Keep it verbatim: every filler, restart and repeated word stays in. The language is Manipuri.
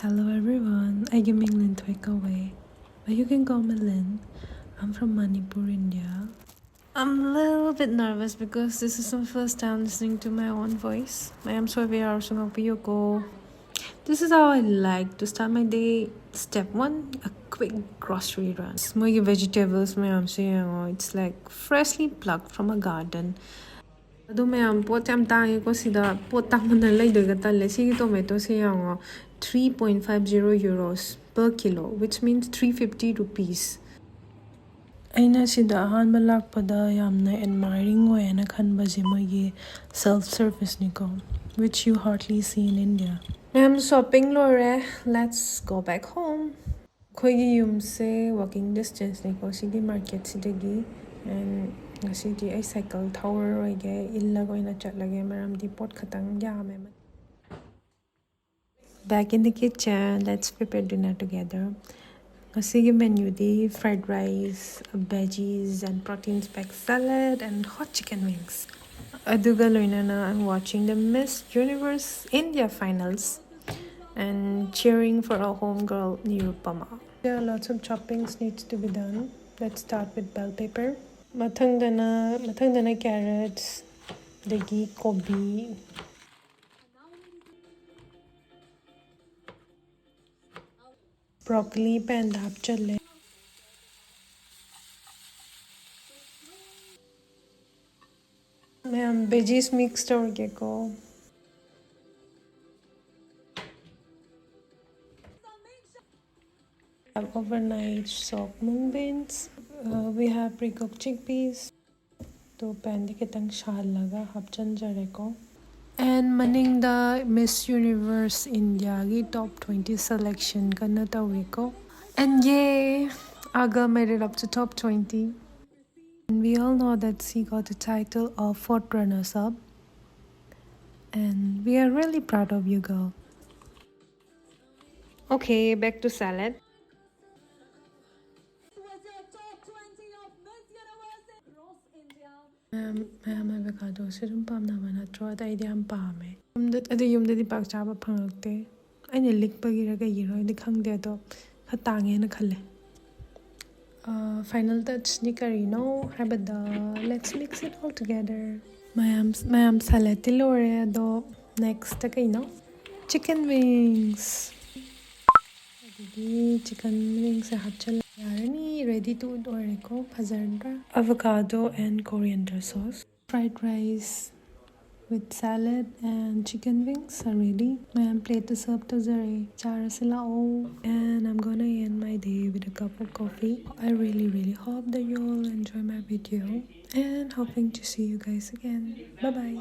Hello everyone, ꯑꯩꯒꯤ ꯃꯤꯡ ꯂꯤꯟꯊꯣꯏ ꯀꯧꯋꯦ, but you can call me Lin. I'm from Manipur, India. I'm a little bit nervous because this is my first time listening to my own voice. ꯃꯌꯥꯝ ꯁꯣꯏꯕ ꯌꯥꯎꯔꯁꯨ ꯉꯥꯛꯄꯤꯌꯨꯀꯣ. This is how I like to start my day. Step one, a quick grocery run. ꯃꯣꯏꯒꯤ vegetables ꯃꯌꯥꯝꯁꯦ ꯌꯦꯡꯉꯣ, it's like freshly plucked from a garden. ꯑꯗꯣ ꯃꯌꯥꯝ, ꯄꯣꯠ ꯌꯥꯝ ꯇꯥꯡꯉꯦꯀꯣ ꯁꯤꯗ꯫ ꯄꯣꯠ ꯇꯥꯡꯃꯟꯗꯅ ꯂꯩꯗꯣꯏꯒ ꯇꯜꯂꯦ꯫ ꯁꯤꯒꯤ ꯇꯣꯃꯦꯇꯣꯁꯦ ꯌꯦꯡꯉꯣ, three point five zero euros per kilo, which means three fifty rupees. ꯑꯩꯅ ꯁꯤꯗ ꯑꯍꯥꯟꯕ ꯂꯥꯛꯄꯗ ꯌꯥꯝꯅ ꯑꯦꯗꯃꯥꯏꯔꯤꯡ ꯑꯣꯏꯌꯦꯅ ꯈꯟꯕꯁꯦ ꯃꯣꯏꯒꯤ self serviceꯅꯤꯀꯣ, which you hardly see in India. ꯃꯌꯥꯝ, ꯁꯣꯄꯤꯡ ꯂꯣꯏꯔꯦ, let's go back home. ꯑꯩꯈꯣꯏꯒꯤ ꯌꯨꯝꯁꯦ walking distanceꯅꯤꯀꯣ ꯁꯤꯒꯤ ꯃꯥꯔꯀꯦꯠꯁꯤꯗꯒꯤ꯫ And ꯉꯁꯤꯗꯤ ꯑꯩ ꯁꯥꯏꯀꯜ ꯊꯧꯔꯔꯣꯏꯒꯦ, ꯏꯜꯂꯒ ꯑꯣꯏꯅ ꯆꯠꯂꯒꯦ, ꯃꯔꯝꯗꯤ ꯄꯣꯠ ꯈꯇꯪ ꯌꯥꯝꯃꯦ꯫ Back in the kitchen, let's prepare dinner together. ꯉꯁꯤꯒꯤ ꯃꯦꯅ꯭ꯌꯨꯗꯤ fried rice, veggies and proteins packed salad and hot chicken wings. ꯑꯗꯨꯒ ꯂꯣꯏꯅꯅ I'm watching the Miss Universe India finals and cheering for our homegirl Nirupama. There are lots of choppings needs to be done. Let's start with bell pepper. ꯃꯊꯪꯗꯅ ꯃꯊꯪꯗꯅ carrots, ꯑꯗꯒꯤ ꯀꯣꯕꯤ, broccoli panꯗ ꯍꯥꯞꯆꯜꯂꯦ꯫ ꯃꯌꯥꯝ, veggies mix ꯇꯧꯔꯒꯦꯀꯣ꯫ Overnight soaked mung beans. Uh, we have pre-cooked chickpeas. ꯑꯗꯨ ꯄꯦꯟꯗ ꯈꯤꯇꯪ ꯁꯥꯍꯜꯂꯒ ꯍꯥꯞꯆꯤꯟꯖꯔꯦꯀꯣ꯫ And ꯃꯅꯤꯡꯗ Miss Universe Indiaꯒꯤ top twenty selection ꯀꯟꯅ ꯇꯧꯔꯤꯀꯣ꯫ And yay, Aga made it up to top twenty. And we all know that she got the title of fourth runners up. And we are really proud of you, girl. Okay, back to salad. ꯃꯌꯥꯝ ꯃꯌꯥꯝ ꯑꯦꯚꯣꯀꯥꯗꯣꯁꯦ ꯑꯗꯨꯝ ꯄꯥꯝꯅꯕ ꯅꯠꯇ꯭ꯔꯣ? ꯑꯗ ꯑꯩꯗꯤ ꯌꯥꯝ ꯄꯥꯝꯃꯦ꯫ ꯌꯨꯝꯗ ꯑꯗꯨ ꯌꯨꯝꯗꯗꯤ ꯄꯥꯛ ꯆꯥꯕ ꯐꯪꯉꯛꯇꯦ꯫ ꯑꯩꯅ ꯂꯤꯛꯄꯒꯤꯔ ꯀꯩꯒꯤꯔꯣꯗꯤ ꯈꯪꯗꯦ, ꯑꯗꯣ ꯈꯔ ꯇꯥꯡꯉꯦꯅ ꯈꯜꯂꯦ꯫ Final touchꯅꯤ ꯀꯔꯤꯅꯣ ꯍꯥꯏꯕꯗ, let's mix it all together. ꯃꯌꯥꯝ ꯃꯌꯥꯝ saladꯇꯤ ꯂꯣꯏꯔꯦ, ꯑꯗꯣ nextꯇ ꯀꯩꯅꯣ? Chicken wings. ꯑꯗꯒꯤ chicken wingsꯁꯦ ꯍꯥꯞꯆꯤꯜꯂ ꯌꯥꯔꯅꯤ, ready to eat ꯑꯣꯏꯔꯦꯀꯣ꯫ ꯐꯖꯗ꯭ꯔꯥ? Avocado and coriander sauce, fried rice with salad and chicken wings are ready. ꯃꯌꯥꯝ plateꯇ serve ꯇꯧꯖꯔꯦ, ꯆꯥꯔꯁꯤ ꯂꯥꯛꯑꯣ. And I'm gonna end my day with a cup of coffee. I really really hope that you all enjoy my video and hoping to see you guys again. Bye bye.